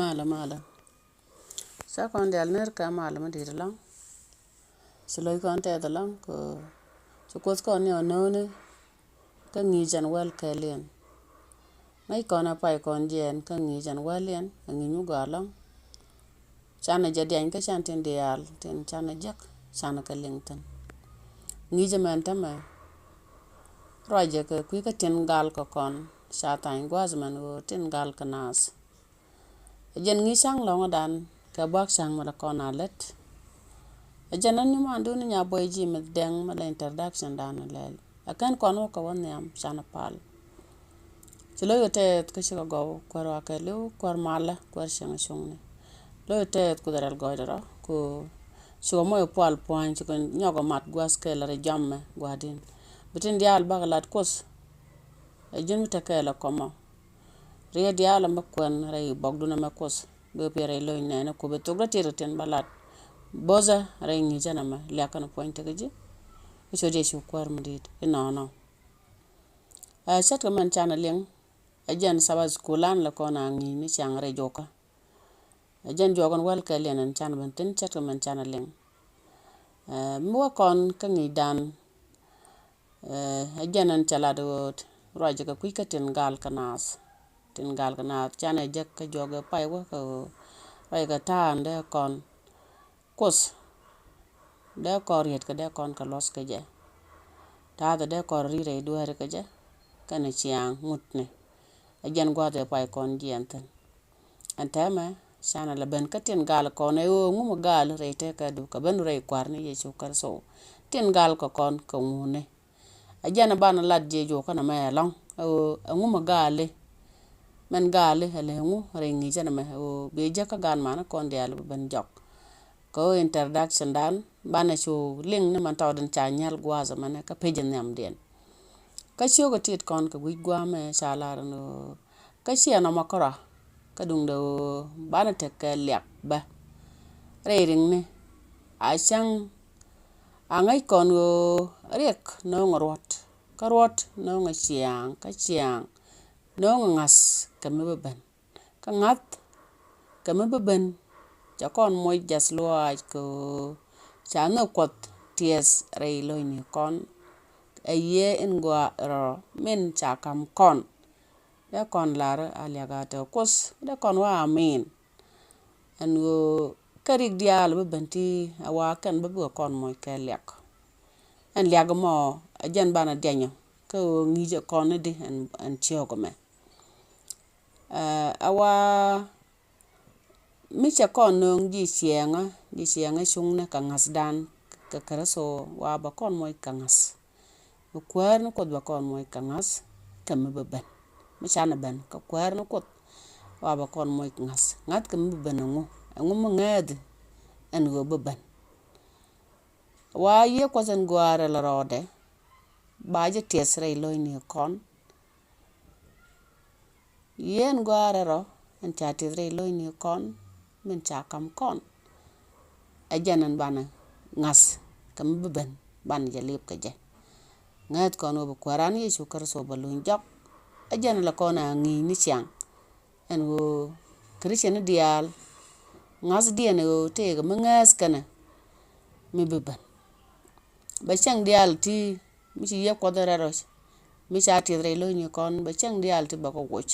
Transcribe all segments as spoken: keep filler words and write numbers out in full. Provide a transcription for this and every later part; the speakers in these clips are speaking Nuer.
Malä malä. Ca kɔn dial ner kɛ malä mi dit ɛlɔŋ. Ci lo̱c kɔn tɛth ɛlɔŋ kɛ ci Kuoth kɔn ni ɔ no̱o̱ni. Kä ŋi̱i̱c ɛn wäl kɛɛliɛn. Ŋäc kɔn ɛ pay kɔn jiɛɛn kä ŋi̱i̱c ɛn wäliɛn ɛ ŋi̱i̱c mi gɔaa ɛlɔŋ. Canɛ jɛ diany kä can tin diaal tin canɛ jek canɛ kɛ liŋ thi̱n. Ŋi̱i̱c ɛmɛn tämɛ ruacɛ kɛ kui̱ kä tin gal kɛ kɔn ca thany gua̱a̱th ɛmɛn ɣöö tin gal kɛ naath. Ɛ jɛn ŋi̱i̱c ca̱ŋ lɔ̱ŋädan kɛ buak ca̱ŋ mi la kɔn a lät. Ɛ jɛn ɛn ni mandun ni nya buɔy ji̱ mi dɛŋ mi la introduction dan lɛl. Ɛ kɛn kɔn wä kɛ wä nhiam canɛ pal. Ci lo̱c kɛ tɛth kä cikɛ gɔw kuäär wakɛ li̱w kuäär malä kuäär cieŋ cuŋni. Lo̱c kɛ tɛth Kuoth rɛl gɔɔydɛ rɔ ku cikɛ moc pual pua̱ny cikɛ nyɔk ɛ mat gua̱th kɛɛl rɛy jɔmɛ gua̱di̱n. Bi tin diaal bakɛ lat Kuoth. Ɛ ji̱n mi te kɛɛl ɛ kɔmɔ. Riet diaal ɛmɛ kuɛn rɛy bɔkdun ɛmɛ Kuoth. Bɛ piɛ rɛy lo̱c nɛɛni ku bɛ thok rɔ tiɛt kɛ tin ba lat. Bo̱thɛ rɛy ŋi̱i̱cä nɛmɛ liak kɛn puɔ̱ny tekɛ ji̱. Kä ciöt Yecu kuäär mi di̱i̱t inɔnɔ. Ɛ ce̱tkɛ mɛn canɛ liŋ. Ɛ jɛn Sabbath school an lɛ kɔn a ŋi̱i̱c ni ciaŋ rɛy juɔkä. Ɛ jɛn juɔk ɛn wäl kɛɛliɛn ɛn canɛ ben thi̱n ce̱tkɛ mɛn canɛ liŋ. Ɛ mi wä kɔn kä ŋi̱i̱cdan. Ɛ jɛn ɛn cɛ lat ɣöö ruacɛ kɛ kui̱ kä tin gal kɛ naath. Tin gal kɛ naath canɛ jek kä juɔk ɛ pay wä kɛ ɣöö ruacɛ kɛ ta̱a̱ ɛn dee kɔn Kuoth. Dee kɔn riet kɛ dee kɔn kɛ luɔth kɛ jɛ. Ta̱a̱ dee kɔn riet rɛy dueeri kɛ jɛ. Kɛnɛ ciaŋ ŋutni. Ɛ jɛn gua̱a̱th ɛ pay kɔn jiɛn thi̱n. Ɛn tɛmɛ canɛ la ben kä tin gal kɔn ɛ ɣöö ŋumɛ gal rɛy tekädu kɛ ben rɛy kua̱r ni Yecu Kritho. Tin gal kɛ kɔn kɛ ŋuni. Ɛ jɛn ɛ banɛ lat jiɛc ɣöö kɛnɛ mɛ ɛlɔ̱ŋ ɛ ɣöö ɛŋu mɛ gaali. Mɛn gaali ɛ lɛ ɛŋu rɛy ŋi̱i̱cä nɛmɛ ɛ ɣöö bi jek kä gan manɛ kɔn diaal bi ben jɔk. Kɛ ɣöö introduction dan banɛ cu liŋ ni mɛn tɔɔdin ca nyɛl gua̱a̱th ɛmɛnɛ kä pec ɛ nhiamdiɛn. Kä ciökɛ tit kɔn kɛ gui̱c gua̱a̱mɛ ca lar ɛn ɣöö kä ciɛ nɔmɔ kärɔa kä duŋdɛ ɣöö banɛ tekɛ liak bä. Rɛy riŋni a cäŋ a ŋäc kɔn ɣöö riɛk no̱o̱ŋɛ ruɔ̱t kä ruɔ̱t no̱o̱ŋɛ ciaaŋ kä ciaaŋ no̱o̱ŋɛ ŋa̱th kɛ mi bä ben. Kä ŋa̱th kɛ mi bä ben ca kɔn moc jath luaac kɛ ɣöö ca nhök Kuɔth tiɛth rɛy lo̱cni kɔn. Ɛ yiëë in gɔaa rɔ min ca ka̱m kɔn. Dee kɔn lar a liak a te Kuoth dee kɔn wä amin. Ɛn ɣöö kä rik diaal bä ben ti a wa kɛn bä bikɛ kɔn moc kɛ liak. Ɛn liak mɔ a jɛn banɛ dianyɔ kä ɣöö ŋi̱i̱cɛ kɔn ni di ɛn ciöök mɛ. Ɛ a wa mi cɛ kɔn nööŋ ji̱ ciɛɛŋä ji̱ ciɛɛŋä cuŋnɛ kɛ ŋa̱thdan kɛ Kritho wa bɛ kɔn moc kɛ ŋa̱th. Bɛ kuäär ni Kuoth bɛ kɔn moc kɛ ŋa̱th kɛ mi bä ben. Mi canɛ ben kɛ kuäär ni Kuoth wa bɛ kɔn moc ŋa̱th ŋa̱th kɛ mi bä ben ɛŋu ɛŋu mi ŋääthi ɛn ɣöö bä ben. Wa yiëë Kuɔth ɛn gɔaa rɛl rɔɔdɛ ba jɛ tiɛth rɛy lo̱cni kɔn. Yɛn gɔaa rɛl rɔ ɛn ca tiɛth rɛy lo̱cni kɔn min ca ka̱m kɔn. Ɛ jɛn ɛn banɛ ŋa̱th kɛ mi bi ben banɛ jɛ lip kɛ jɛ. Ŋäth kɔn ɣöö bi Kuääran Yecu Kritho bɛ luny jɔk. Ɛ jɛn la kɔn a ŋi̱i̱c ni ciaŋ ɛn ɣöö Christian ni diaal ŋa̱thdiɛn ɣöö tëëkɛ mi ŋääth kɛnɛ mi bi ben. Bɛ cäŋ diaal ti mi ci yiëë Kuɔth rɛl rɔ mi ca tiɛth rɛy lo̱cni kɔn bɛ cäŋ diaal ti bɛ kɛ woc.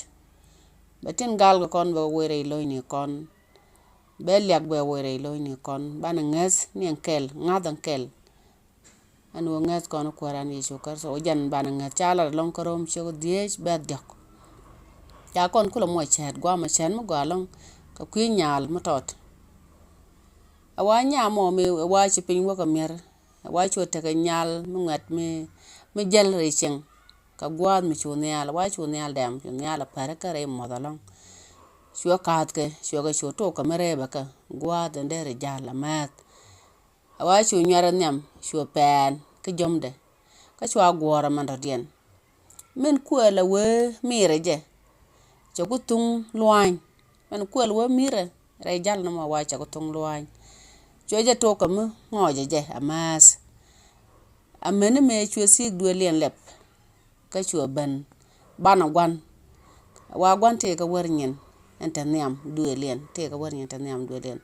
Bɛ tin gal kɛ kɔn bɛ kɛ woc rɛy lo̱cni kɔn. Bɛ liak bɛ woc rɛy lo̱cni kɔn banɛ ŋäth ni ɛn kɛl ŋa̱th ɛn kɛl. Ɛn ɣöö ŋäth kɔn Kuääran Yecu Kritho ɣöö jɛn banɛ ŋäth ca lat ɛlɔ̱ŋ kä Rom ciök dhieec bɛ̈th diɔ̱k. Ca kɔn kulɛ muɔc cäät guamɛ cäät mi gɔaa ɛlɔ̱ŋ kɛ kui̱ nyaal mi tɔt. Ɛ wa nyam mɔ mi ɛ wa ci piny wä kɛ mier ɛ wa cuɔ tekɛ nyal mi ŋuɛ̈t mi mi jäl rɛy cieŋ. Kɛ gua̱a̱th mi cu nhial ɛ wa cu nhial dɛm cu nhial ɛ pär kä rɛy muɔth ɛlɔ̱ŋ. Cuɛ ka̱a̱thkɛ cuɛ kɛ cu tok kɛ mi rɛɛpɛ kɛ gua̱a̱th ɛn dee rɛy ja̱l ɛ määth. A wa cu nyuarɛ nhiam cuɛ pɛɛn kä jɔmdɛ kä cua guɔ̱ɔ̱r ɛmɛn rɔ̱diɛn. Min kuɛl ɛ wee mi̱i̱rɛ jɛ cɛ ku thuŋ lua̱a̱ny. Min kuɛl wee mi̱i̱rɛ rɛy jal nɔmɔ wa cɛ ku thuŋ lua̱a̱ny. Cuɛ jɛ tok kɛ mi ŋɔɔcɛ jɛ amääth. Amäni mëë cuɛ thi̱i̱k duëël liɛn lɛp. Kä cuɛ ben banɛ gua̱n. Wa gua̱n tëëkɛ wär nyin. ɛn te nhiam duëëliɛn, tëëkɛ wär nyin te nhiam duëëliɛn.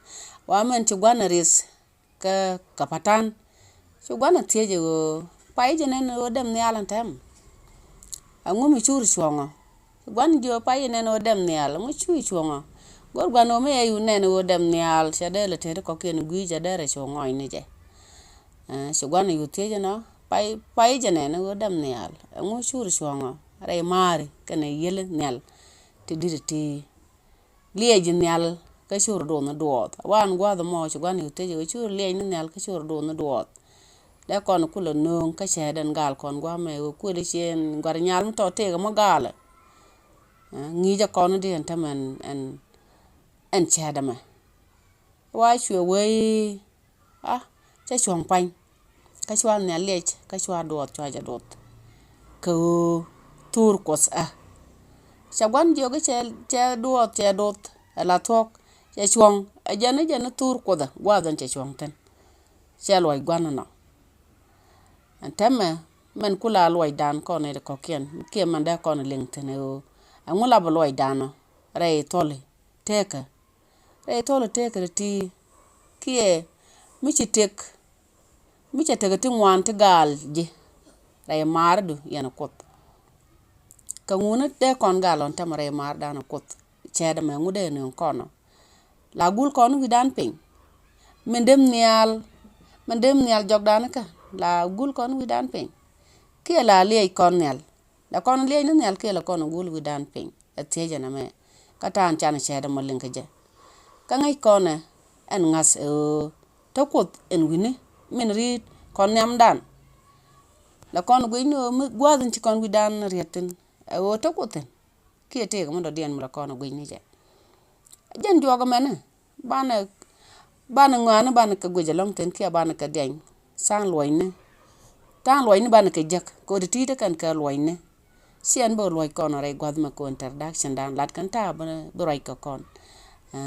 Wa mɛn ci gua̱n a rieth kä, kä patan. Ci gua̱n a thiec ɛ ɣöö pay jɛ nɛn ɣöö dɛm nhial ɛn tɛm. Aŋu mi cur cuɔ̱ŋɔ. Ci gua̱n jiök pay jɛ nɛn ɣöö dɛm nhial, aŋu cur cuɔ̱ŋɔ. Go̱r gua̱n ɣöö mi ɛ yu nɛn ɣöö dɛm nhial, cɛ dee lɛ tet kɔ̱kiɛn gui̱i̱c, cɛ dee rɛ cu ŋɔɔny ni jɛ. Ɛ, ci gua̱n yu thiec ɛnɔ, pay, pay jɛ nɛn ɣöö dɛm nhial, aŋu cur cuɔ̱ŋɔ. Rɛy maari kɛnɛ yiël nhial ti di̱t ti. Liɛc ji̱ nhial kä cur duɔth ni duɔɔth. Wan gua̱th mɔ ci gua̱n yu thiec ɣöö cur liɛc ni nhial kä cur duɔth ni duɔɔth. Dee kɔn kulɛ nööŋ kä cɛɛt ɛn gal kɔn gua̱a̱mɛ ɣöö kuël ciëën gua̱r nyal mi tɔ tëëkɛ mi galɛ. Ɛ, ŋi̱i̱cɛ kɔn di ɛn tämɛ ɛn, ɛn, ɛn cɛɛt ɛmɛ. Wa cuɛ wee a, cɛ cuɔ̱ŋ pany. Kä cua nhial liɛc, kä cua duɔth, cua jɛ duɔth. Kɛ ɣöö thur Kuɔth ɛ. Cɛ gua̱n jiök cɛ, cɛ duɔth, cɛ duɔth, ɛ la thuɔ̱k, cɛ cuɔ̱ŋ, ɛ jɛn, ɛ jɛn thur Kuɔth ɛ, gua̱a̱th ɛn cɛ cuɔ̱ŋ thi̱n. Cɛ luɔc gua̱n ɛnɔ. Ɛn tɛmɛ, mɛn kula luɔcdan kɔn ɛ kɔ̱kiɛn, kiɛ mɛn dee kɔn liŋ thi̱n ɛ ɣöö. Ɛŋu la bi luɔcdan ɔ, rɛy thuɔli, tëëkä. Rɛy thuɔli tëëkä ti, kiɛ mi ci tëk, mi cɛ tëk ti ŋuan ti gaal ji̱. Rɛy maardu yɛn Kuoth. Kɛ ŋuni dee kɔn gaal ɔn tɛmɛ rɛy maardan Kuoth. Cɛɛt ɛmɛ ŋu dee nööŋ kɔn ɔ. La gul kɔn wi̱dan piny. Min dem nhial, min dem nhial jɔkdan kä. La gul kɔn wi̱dan piny. Kiɛ la liɛc kɔn nhial. La kɔn liɛc ni nhial kiɛ la kɔn gul wi̱dan piny. Ɛ thiecɛ nɛmɛ. Kä ta̱a̱n can cɛɛt ɛmɔ liŋ kä jɛ. Kä ŋäc kɔnɛ ɛn ŋa̱th ɛ ɣöö te Kuoth ɛn wi̱ni min ri̱i̱t kɔn nhiamdan. La kɔn guic ni ɣöö mi gua̱a̱th in ci kɔn wi̱dan riet thi̱n ɛ ɣöö te Kuoth thi̱n. Kiɛ tëëkɛ mi dɔ̱diɛn mi la kɔn guic ni jɛ. Jɛn juɔk ɛmɛni. Banɛ, banɛ ŋɔaani banɛ kɛ guic ɛlɔ̱ŋ thi̱n kiɛ banɛ kɛ diany. Tha̱a̱ŋ luɔcni. Tha̱a̱ŋ luɔcni banɛ kɛ jek. Kɛ ɣöö ti ti̱i̱t ɛ kɛn kɛ luɔcni. Ciɛn bä luɔc kɔn rɛy gua̱th mɛ kɛ introduction dan lat kɛn ta̱a̱ bi, bi ruac kɛ kɔn. Ɛ,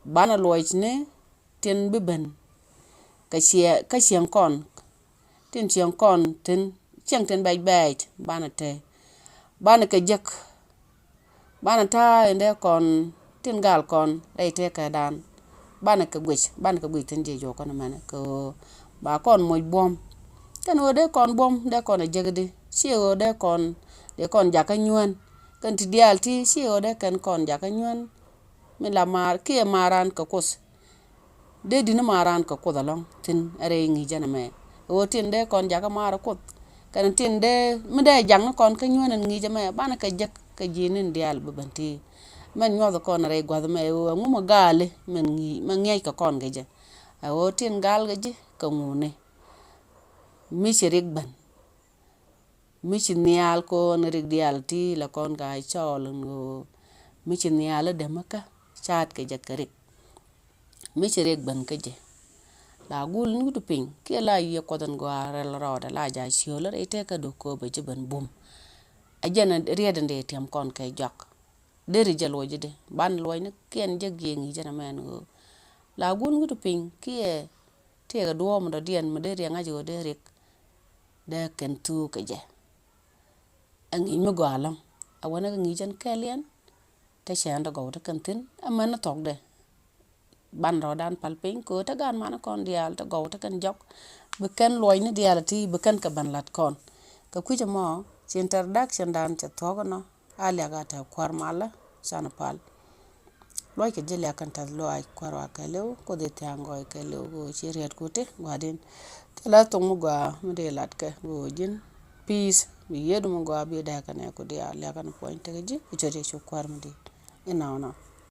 banɛ luɔcni tin bi ben. Kɛ ciɛ, kɛ cieŋ kɔn. Tin cieŋ kɔn tin, cieŋ tin bɛc bɛɛc, banɛ te. Banɛ kɛ jek. Banɛ ta̱a̱ in dee kɔn, tin gal kɔn, rɛy tëëkädan. Banɛ kɛ guic, banɛ kɛ guic tin ji̱ juɔk kɔn mɛnɛ, kɛ ɣöö ba kɔn moc buɔ̱m. Kɛn ɣöö dee kɔn buɔ̱m, dee kɔn a jek di. Ciɛ ɣöö dee kɔn, dee kɔn jakä nyuän. Kɛn ti diaal ti, ciɛ ɣöö dee kɛn kɔn jakä nyuän. Min la maar, kiɛ maaran kɛ Kuoth. Dee di̱t ni maaran kɛ Kuoth ɛlɔ̱ŋ thi̱n ɛ rɛy ŋi̱i̱cä nɛmɛ. Ɣöö tin dee kɔn jakä maar ɛ Kuoth. Kɛn tin dee, mi dee jak ni kɔn kä nyuän ɛn ŋi̱i̱cä mɛ, banɛ kɛ jek kɛ ji̱ ni̱n diaal bi ben ti. Mɛn nyuɔth kɔn rɛy gua̱th mɛ, ɣöö ɛŋu mi gaali, mɛn ŋi̱i̱c, mɛn ŋi̱eec kɛ kɔn kɛ jɛ. Ɛ ɣöö tin gal kɛ ji̱ kɛ ŋuni. Mi ci rik ben. Mi ci nhial kɔn rik diaal ti la kɔn ka cɔɔl ni ɣöö. Mi ci nhial i̱ dämäkä ca̱a̱t kɛ jɛ kɛ rik. Mi ci rik ben kä jɛ. La gul ni wi̱du piny kiɛ la yiëë Kuɔth in gɔaa rɛl rɔɔdɛ la ja̱ ciöl rɛy tëkä do̱k kööbä ji̱ ben bum. A jɛn riet in dee tiɛm kɔn kɛ jɔak. Deri jɛ luɔc di ban luɔc ni kiɛn jɛ giɛ ŋi̱i̱cä nɛmɛ ni ɣöö. La gul ni wi̱du piny kiɛ tëëkɛ duɔ̱ɔ̱p mi dɔ̱diɛn mi dee riɛŋ ŋa̱c ɣöö dee rik. Dee kɛn thuk kɛ jɛ. Ɛ ŋi̱i̱c mi gɔaa ɛlɔ̱ŋ. Ɛ wänä kɛ ŋi̱i̱c ɛn kɛɛliɛn. Te cɛɛn te gɔw te kɛn thi̱n. Ɛ män ni thɔkdɛ. Ban rɔɔdan pal piny kɛ ɣöö te gaat man kɔn diaal te gɔw te kɛn jɔk. Bi kɛn luɔcni diaal ti bi kɛn kɛ ben lat kɔn. Kɛ kui̱c ɛmɔ ci introduction dan cɛ thuɔ̱k ɛnɔ. A liak a te kuäär malä canɛ pal. Luɔc kɛ ji̱ liak kɛn tɛth luaac kuäär wa kɛɛliw Kuoth i̱ thia̱a̱ŋ gɔɔy kɛɛliw kɛ ɣöö ci riɛt ku ti gua̱a̱din. Thilɛ thok mi gɔaa mi dee lat kɛ kɛ ɣöö ji̱n peace mi yiëëdu mi gɔaa bi dee kɛnɛ ku diaal liak kɛn puɔ̱ny tekɛ ji̱ bi cot yɛ cu kuäär mi di̱i̱t. Inɔnɔ.